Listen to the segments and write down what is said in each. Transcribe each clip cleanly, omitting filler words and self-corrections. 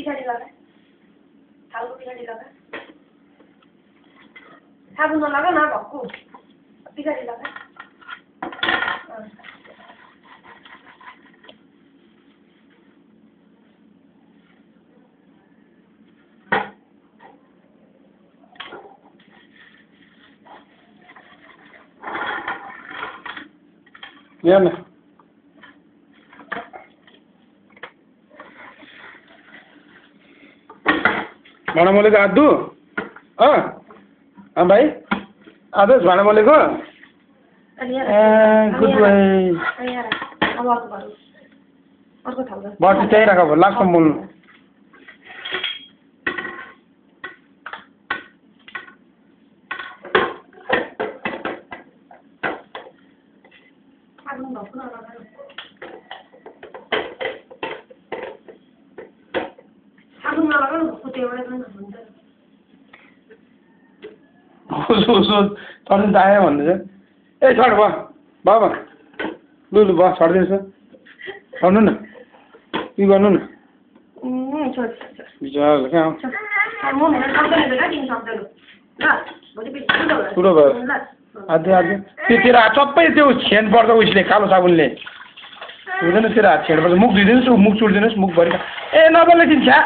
पछाडि लगा थालको पछाडि लगा साबुन नलगा न भक्कु पछाडि लगा Yan. भाँडा मोलेको आदु भाइ आदर्श भाँडा मोलेको गुड भाइ बटी त्यही राख लास्टमा मोल्नु चढ्नु त आयो भन्दैछ ए छड भयो बाबा लु लु भयो छडिदिनुहोस् छड्नु न के गर्नु न विचार कहाँ ठुलो भयो आधी आधी त्यो तेरो हात सबै त्यो छेन पर्छ उयसले कालो साबुनले हुँदैन तेरो हात छेन पर्छ मुख धुइदिनुहोस् मुख चुडिदिनुहोस् मुखभरि ए नबोल्ने तिन छ्या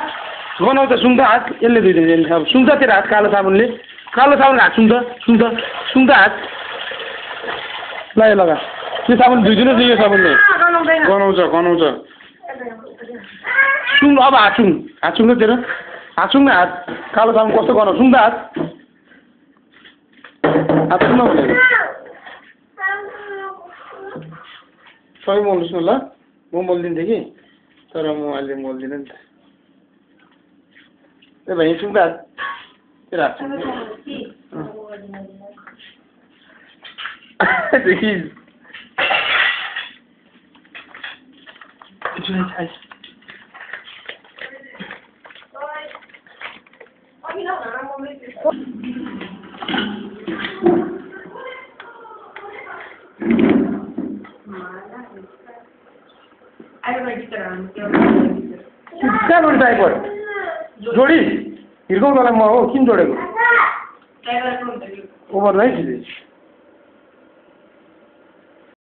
गनाउँछ सुन्छ हात यसले धुइदिन्छ यसले साबुन सुन्छ तेरो हात कालो साबुनले हात सुन्छ हात ल यो लगा त्यो साबुन धुइदिनुहोस् न यो साबुनले गनाउँछ सुङ अब हात सुङ न तेरो हात सुङ न हात कालो साबुन कस्तो गनाउँछ सुङ त हात सुङ न भनेको सबै मोल्नुहोस् न ल म मोलिदिन्थेँ कि तर म अहिले मोल्दिनँ नि त ए भाइ सुङ त हात तेरो हात सुङ कहाँबाट टाइपड जोडी हिर्काउँदालाई म हो किन जोडेको ओभर नै